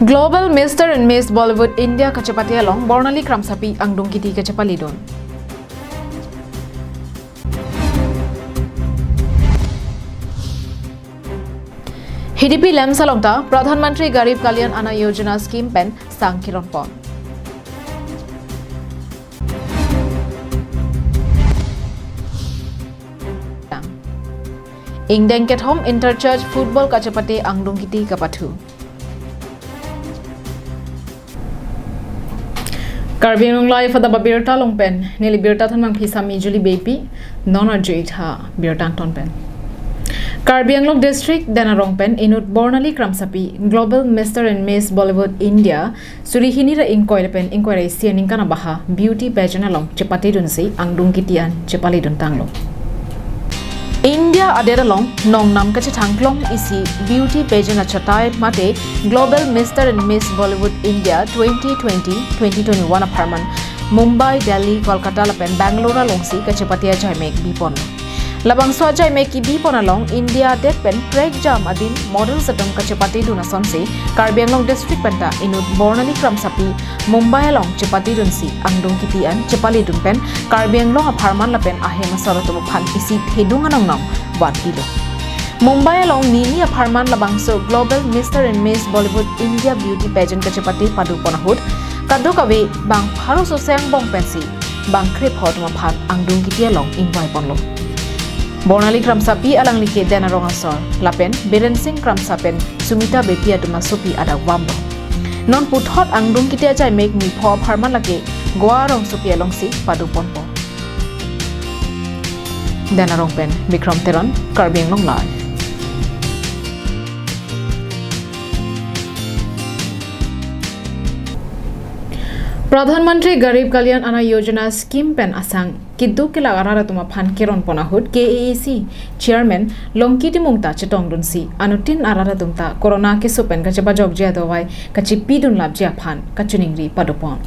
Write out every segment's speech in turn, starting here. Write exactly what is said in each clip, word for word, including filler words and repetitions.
Global Mister and Miss Bollywood India kachepate along Bornali Kramsapi angdung kiti kachepalidun. Hidipi LAMPS along ta Pradhan Mantri Garib Kalyan Anna Yojana scheme pen sang kiron pon. Ingdeng kethom Inter Church Football kachepate angdung kiti kapathu. Karbi Anglong Live adap abirta along pen neli birta thanbang phisami Julie Beypi, non arju-ik tha birta angton pen. Karbi Anglong District Den Arong pen inut Bornali Kramsapi Global Mister and Miss Bollywood India suri hini ra ingkoi lapen ingkoi ra isi aningkan abaha beauty pageant along chepatedunsi angdung kiti an chepalidun tanglo. India adet along nongnam kachethang klong isi beauty pageant achatai mate Global Mister and Miss Bollywood India twenty twenty, twenty twenty-one apharman Mumbai, Delhi, Kolkata lapen Bangalore alongsi kachepate ajaimek biponlo. Labangso ajaimek kibipon along India adet pen prekjam adim models atum kachepatedun asonsi Karbi Anglong District penta inut Bornali Kramsapi Mumbai along chepatedunsi angdung kiti an chepalidun pen Karbi Anglong apharman lapen ahem asor atum aphan isi thedung anongnam vanpilo. Mumbai along nini apharman labangso Global Mister and Miss Bollywood India Beauty Pageant kachepate padopon ahut kadokave bang pharo sose angbong pensi bang krepho atum aphan angdung kiti along ingvaiponlo. Bornali Kramsapi alanglike Den Arong asor lapen Biren Singh Kramsa pen Sumita Beypi atum asopi adakvamlo. Non puthot angdung kiti ajaimek nipho apharman lake Goa rongsopi alongsi padoponpo. Den Arong pen Bikram Teron, Karbi Anglong Live. Pradhan Mantri Garib Kalyan Anna Yojana scheme pen asang keduk kelak arat atum aphan kiron pon ahut K A A C Chairman Longki Timung ta chetongdunsi anuttin arat atum ta corona keso pen kachepajokji adovai kachipidun lapji aphan kachiningri padopon.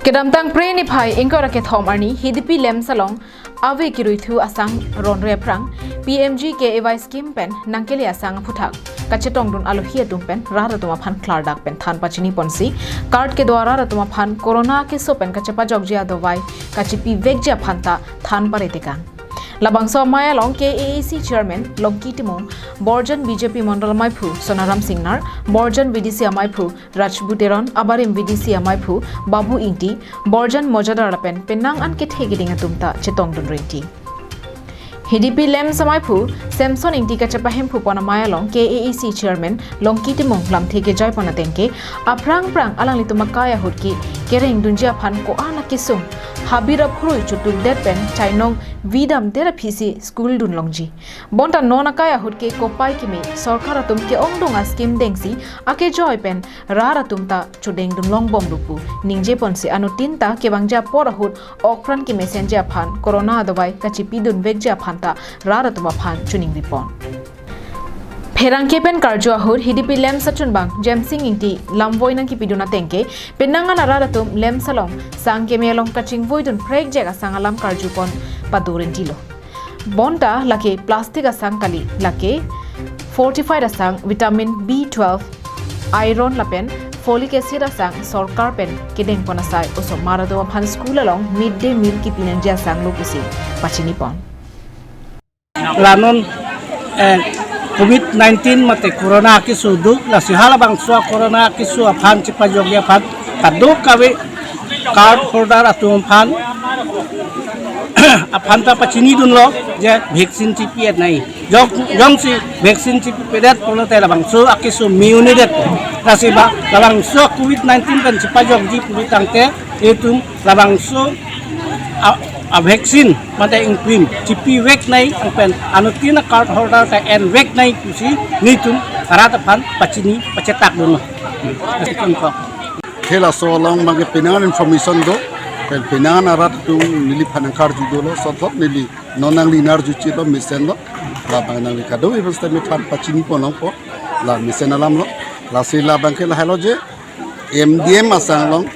Kedamtang Phre niphai ingkoi ra kethom arni Hidipi LAMPS along ave kiruithu asang ronre aphrang P M G K A Y scheme pen nangkele asang aphuthak kachetongdun alohi atum pen rat atum aphan klardak pen than pachiniponsi card kedo arat atum aphan corona keso pen kachepajokji adovai kachipivekji aphan ta than paretekang. Labangso amei along K A A C Chairman Longki Timung, Borjan B J P Mondol Amaiphu Sonaram Singnar, Borjan V D C Amaiphu Rajbu Teron, abarim V D C Amaiphu Babu Ingti, Borjan Mojadar lapen penang an kethe keding atum ta chetongdun rinti. Hidipi LAMPS amaiphu Samson Ingti kachepahemphu pon amei along K A A C Chairman Longki Timung lamthe kejaipon ateng ke aphrang phrang alanglitum akai ahut ke kerengdunji aphan ko-an akesung habir aphurui chotungdet pen chainong vidamdet aphisi school dunlongji. Bonta non akai ahut ke kopai kimi sorkar atum ke-ongdung a-scheme dengsi akejoi pen rat atum ta chodengdun longbomlo pu ningjeponsi anuttin ta kevangji apor ahut okpran kemesenji aphan corona adovai kachipidunvekji aphan ta rat atum aphan chiningripon. Pherangke pen karju ahut Hidipi LAMPS achunbang Jemsing Ingti lamvoi nangkipidun ateng ke penang an arat atum LAMPS along sang keme along kachingvoidun prekjak asang alam karjupon padorentilo. Bonta lake plastic asang kali, lake fortified asang, vitamin B twelve, iron lapen folic acid asang sorkar pen kedengpon asai osomar atum aphan school along mid day meal kipinangji asanglo pusi pachinipon. La non, eh, covid nineteen mate corona keso duk, lasi halabangso corona keso aphan chepajokji aphan kadokave card holder atum aphan aphan ta pachinidunlo je vaccine chipi-et nai. Jong, jongsi vaccine chipipedet pulote labangso akeso me-un-edet. Lasi ba labangso covid nineteen pen chepajokji pulo tangte itum labangso a, a vaccine mate ingprim chipivek nai lapen anuttin a card holder ta envek nai pusi nelitum rat aphan pachini pachetakdunlo. Halaso along abangke penang an information do, pen penang an arat atum neliphan nangkarjudunlo, sothot neli non nangli nangarjuchitlo, mesenlo, labang nangli kadokave sitame than pachinipon longpo, la mesen alamlo, lasi labangke lahelo je, M D M asang along,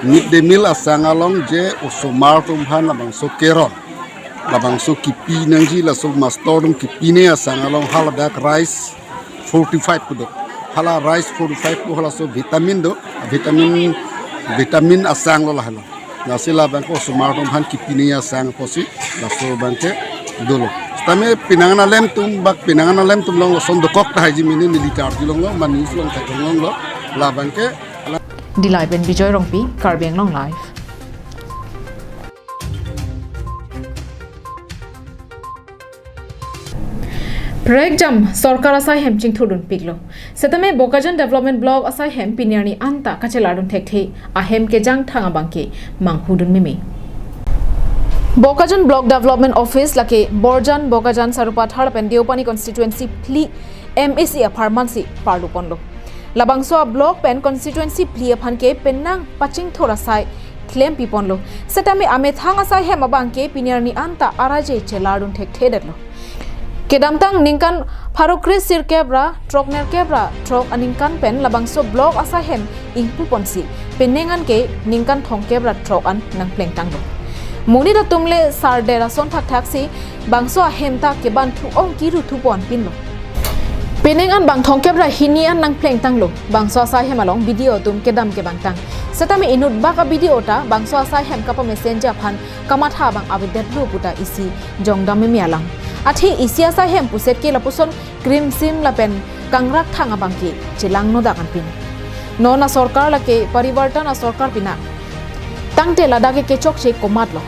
mid day meal asang along je osomar atum aphan labangso keron, labangso kipinangji laso master atum kipine asang along haladak rice forty-five kedo. Hala rice fortified pu halaso vitamin do, vitamin, vitamin asang lo lahelo. Lasi labang ke osomar atum aphan kipine asang apotsi laso abang ke dolo. Tame penang alemtum, bak penang alemtum along lason dokok tahai ji mini neli karjulonglo, mani sulong thek longlo, labang ke. Dillai pen Bijoy Rongpi, Karbi Anglong Live. Prekjam sorkar asai hem chingthurdun piklo. Setame Bokajan Development Block asai hem pini arni anta kachelardun thekthe, ahem kejangthang abang ke manghudun meme. Bokajan Block Development Office lake Borjan, Bokajan, Sarupathar pen Deopani constituency phli M A C apharman si parlu ponlo. Labangso a block pen constituency phli aphan ke penang pachingthur asai klempi ponlo. Setame amethang asai hem abang ke pini arni anta araje chelardun thekthedetlo. Kedamtang ningkan pharo kre sirkep ra throk nerkep ra throk aningkan pen labangso block asai hem ingpu ponsi penang an ke ningkan thomkep ra throk an nangplengtanglo. Monit atum le sarder ason thakthak si bangso ahem ta keban thu ong kiru thu pon pinlo. Penang an bang thomkep ra hini an nangplengtanglo. Bangso asai hem along B D O atum kedam kebangtang. Setame inut bak a B D O ta bangso asai hem kapamesenji aphan kamatha abang avedetlo puta isi jongdam meme alam. Athe isi asai hem puset ke lapuson krimsim lapen kangrakthang abang ke chelangnodak anpin. Non asorkar lake Parivartan asorkar pina. Tangte ladak ke kechokche komatlo.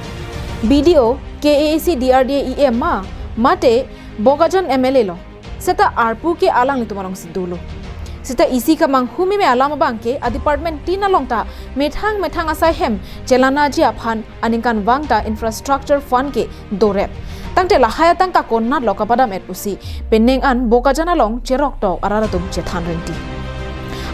B D O, K A A C, D R D A E M ma, mate Bokajan M L A lo. Seta arpu ke alanglitum alongsi dolo. Seta isi kamanghu meme alam abang ke a department tin along ta methang methang asai hem chelanaji aphan aningkanvang ta infrastructure fund ke dorep. Tangte lahai atangka konatlo kapadam-et pusi penang an Bokajan along cheroktok arat atum chethan renti.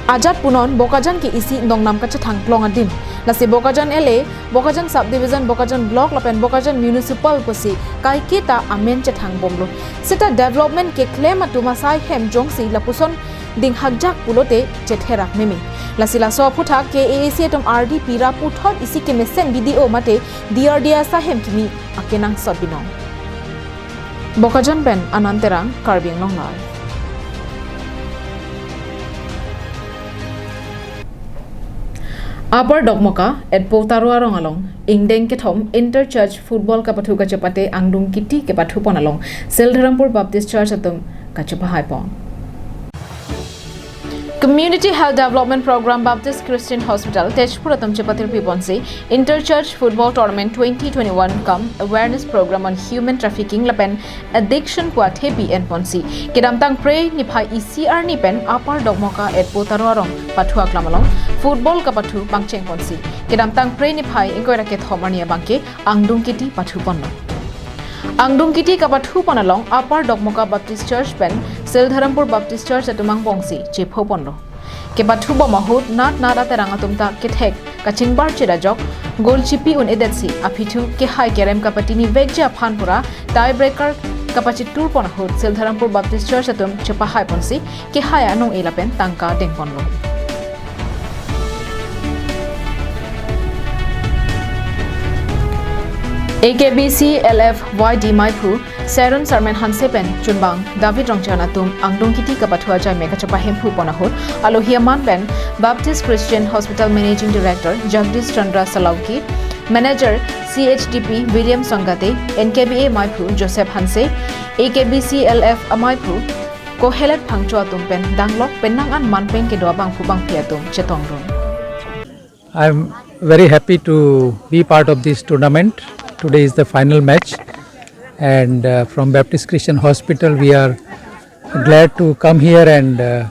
Ajat punon Bokajan ke isi nongnam kachethang klong adim. Lasi Bokajan L A, Bokajan Subdivision, Bokajan Block lapen Bokajan Municipal pusi kaiketa amen chethang bomlo. Seta development keklem atum asai hem jongsi lapuson dinghakjak pulote chetherak meme. Lasi laso aphuthak K A A C atum ardi pira puthot isi kemesen B D O mate D R D A asai hem kimi akenangsot binong. Bokajan pen Anand Terang, Karbi Anglong Live. Upper Dokmoka, Etpo Taro arong along, ingdeng kethom inter church football kapathu kachepate angdung kiti kepathu pon along, Sildharampur Baptist Church atum kachepahai pon. Community Health Development Program Baptist Christian Hospital, Tezpur atum chepatirpi ponsi, Inter Church Football Tournament twenty twenty-one cum Awareness Program on Human Trafficking lapen Addiction pu athepi en ponsi. Kedamtang Phre niphai isi arni pen Upper Dokmoka Etpo Taro arong pathu aklam along football kapathu pangcheng ponsi. Kedamtang Phre niphai ingkoi ra kethom arni abang ke angdung kiti pathu ponlo. Angdung kiti kapathu pon along Upper Dokmoka Baptist Church pen Sildharampur Baptist Church atum angbongsi chepho ponlo. Kepathu bom ahut nat nat aterang atum ta kethek kachingbar chit ajok goal chipi un-edetsi aphi thu kehai kerem kapatini vekji aphan pura tie breaker kapachitur pon ahut Sildharampur Baptist Church atum chepahai ponsi kehai anong-e lapen tangka deng ponlo. A K B C L F Y D maiphu Saron Sarmen Hanse pen chunbang David Rongchan atum angdung kiti kapathu ajai me kachepahemphu pon ahut alohi aman pen Baptist Christian Hospital Managing Director Jagdish Chandra Salauki, Manager C H D P William Songate, N K B A maiphu Joseph Hanse, A K B C L F amaiphu Kohelet Phangcho atum pen danglok penang an manpeng kedo abangphu bangphi atum chetongdun. I'm very happy to be part of this tournament. Today is the final match, and uh, from Baptist Christian Hospital, we are glad to come here and uh,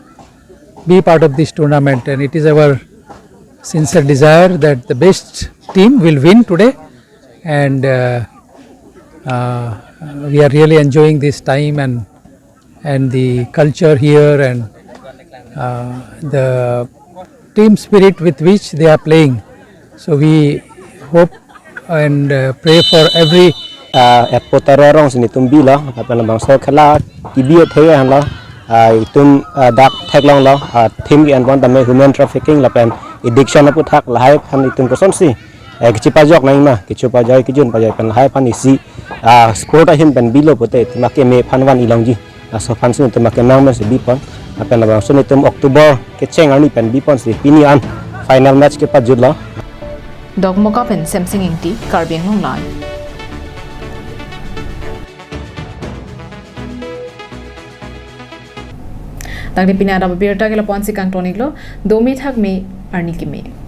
be part of this tournament. And it is our sincere desire that the best team will win today, and uh, uh, we are really enjoying this time and and the culture here and uh, the team spirit with which they are playing. So we hope and uh, pray for every Ah, Etpo Taro arong si netum bilo, lapen labangso khela kibi athe henlo, ah, itum ah, dak theklonglo, ah, theme ke-en pon tame human trafficking lapen addiction aputhak lahai aphan itum kosonsi eh, kachepajok nangma, kachepajai kejun pajai pen lahai aphan isi ah, sport ahin pen bilo pute itum akeme aphan van-i longji. Laso aphan si netum akemang pensi bipon. Lapen labangso netum October kecheng arni pen bipon si pini an final match kepajutlo. Dokmoka pen Semsing Ingti, Karbi Anglong Live. Tangte pini adap abirta ke lapu-an si kangton-iklo, domi thakmi, arni keme.